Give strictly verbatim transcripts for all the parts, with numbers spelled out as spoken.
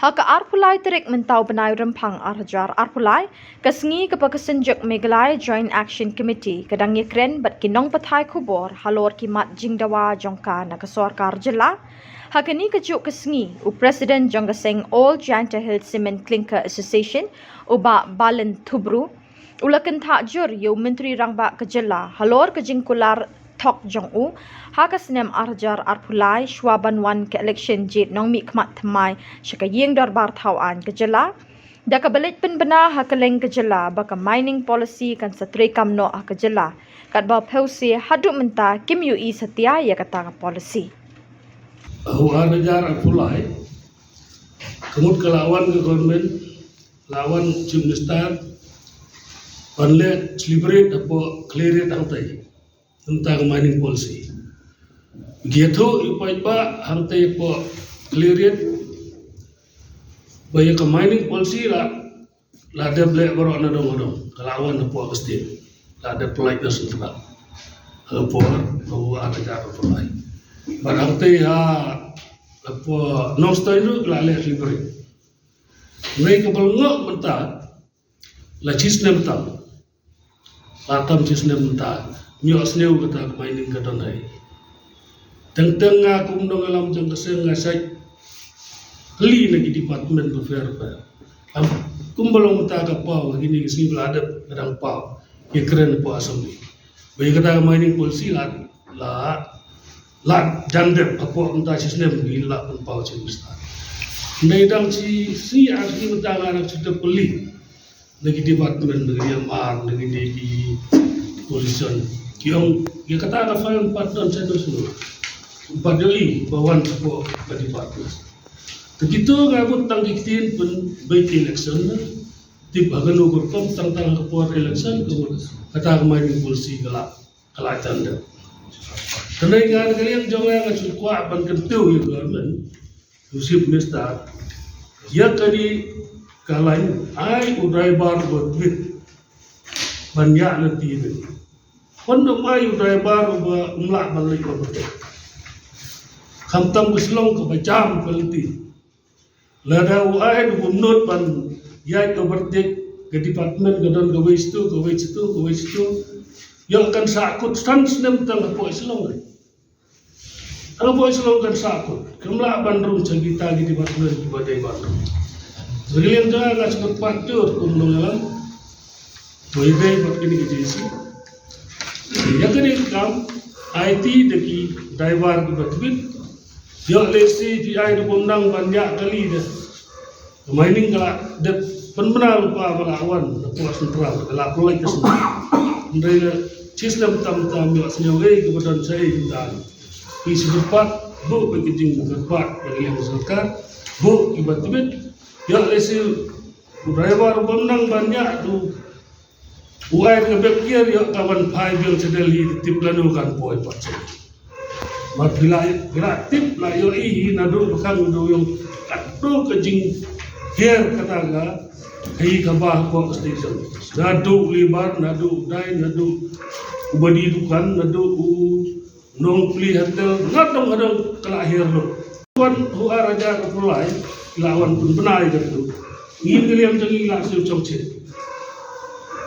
Ha ka arphew lai tarik mynta u bnai Rymphang ar hajar arphew lai, ka sngi kaba ka Synjuk Meghalaya Joint Action Committee ka dang ïakren bad ki nongpathai khubor halor ki mat jingdawa jong ka na ka sorkar jylla. Ha kane kajuh ka sngi, u President jong ka seng All Jaintia Hills Cement Clinker Association, u Bah Balin Thubru, u la kynthah jur ïa u Myntri Rangbah ka jylla halor ka jingkular thok jong u ha ka snem ar hajar arphew lai, shwa ban wan ka election jied nongmihkhmat thymmai sha ka ïing dorbar thaw aiñ ka jylla, da kaba leit pynbna ha kylleng ka jylla ba ka mining policy kan sa treikam noh ha ka jylla, katba phewse haduh mynta kim ïohi satia ïa kata ka policy. Ha u ar hajar arphew lai, ka mut ka la wan ka government, la wan Chief Minister ban leh deliberate hapoh Khliehriat hangtei, mynta ka mining policy. Ki ïathuh ïa u paidbah hangtei hapoh Khliehriat ba ïa ka mining policy la, la dep leh baroh nadong nadong, ka la wan hapoh ka state, la dep pynlait na central. Ha ka por, ha u ar hajar arphew lai. Bad hangtei ha, hapoh Nongstoiñ ruh la leh deliberate. Hynrei kaba lyngngoh mynta, la shi snem tam. La tam shi snem mynta. Ym ïohsngew kata ka mining ka don hi. Teng teng nga kum nongïalam jong ka seng nga shait kylli na ki department bapher bapher. Kum ba long mynta ka paw, ha kine ki sngi ba la dep ka dang paw, ïakren hapoh Assembly ba ïa kata ka mining policy la, la, la jan dep hapoh mynta shi snem, ngi la pynpaw Chief Minister. Hynrei dang shi sngi ar sngi mynta nga dang shu dep kylli na ki department, na ki D M R, na ki D P, Pollution. Ki ong ïa kata ka file ym pat don sha shuh shuh. Ym pat ïohi ba wan shapoh ka department. Te kito nga mut tang ki ktien pynbeit election na. Tip ha kano ka rukom, tang tang ha ka por election ka mut kata ka mining policy ka la, ka la jan dep. Te nga na ka liang jong nga nga shu kwah ban kyntiew ïa u government, u Chief Minister, ïa kane ka lain ai u driver uba tbit ban ïaid lynti. Pynban ai u driver uba um lah ban leit overtake. Khamtam ka Shillong kaba jam ka lynti. Lada u ai u bym nud ban ïaid overtake, ka department ka don kawei sha tu, kawei sha tu, kawei sha tu. Ïoh kan sahkut san snem tang hapoh Shillong. Hapoh Shillong kan sahkut. Kam lah ban rung sha kita ki department kiba dei ban rung. Te ka liang jong nga nga sngewbha pat jur kum nongïalam ba ïadei bad kane ka J C. Ïa kane ka kam, aiti da ki driver kiba tbit. Ïoh lehse phi ai da bym nang ban ïaid kali da ka mining, ka la dep pynbna lypa ba la wan na poh central, ka la pynlait ka central. Hynrei la shi snem tam tam ïohsngew ei kaba don shaei hyndan. Phi sngewbha pat buh bad ki jingkyrpad na ka liang sorkar, buh kiba tbit. Ïoh lehse u driver u bym nang ban ïaid, u, u ai ka bek gear, ïoh ka ban phai biang sha Delhi, tip lano kan poi pat sha. Bad phi la, phi la tip, la ïohi hi naduh ba khang, naduh ïong, katto ka jinghiar kata ka, hi kaba hapoh ka station. Naduh u labour, naduh u dai, naduh u badi dukan, naduh u nongplie hotel, nga tong hadong ka la hiar lut. Wan ha u ar hajar arphew lai, la wan pynbna ïa katu. Ngi na ka liang jong ngi la siew chong chit.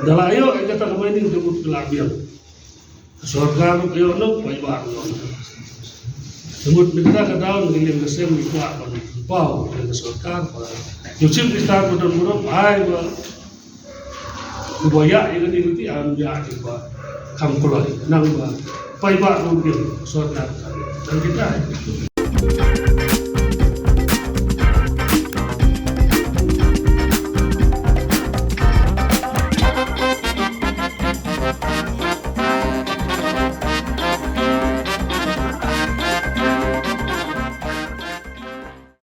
Da la ïoh ïa kata ka mining, te mut ka la biang. Ka sorkar ruh ka ïoh noh, paidbah ruh ïoh noh. Te mut na kata ka daw na ka liang ka seng ngi kwah ban pynpaw ïa ka sorkar ba u Chief Minister ba don burom ai ba uba ïa ïa kane ka lynti, am ïa ïa ba kham kloi, nang ba paidbah ruh kin sorkar. Nang kita.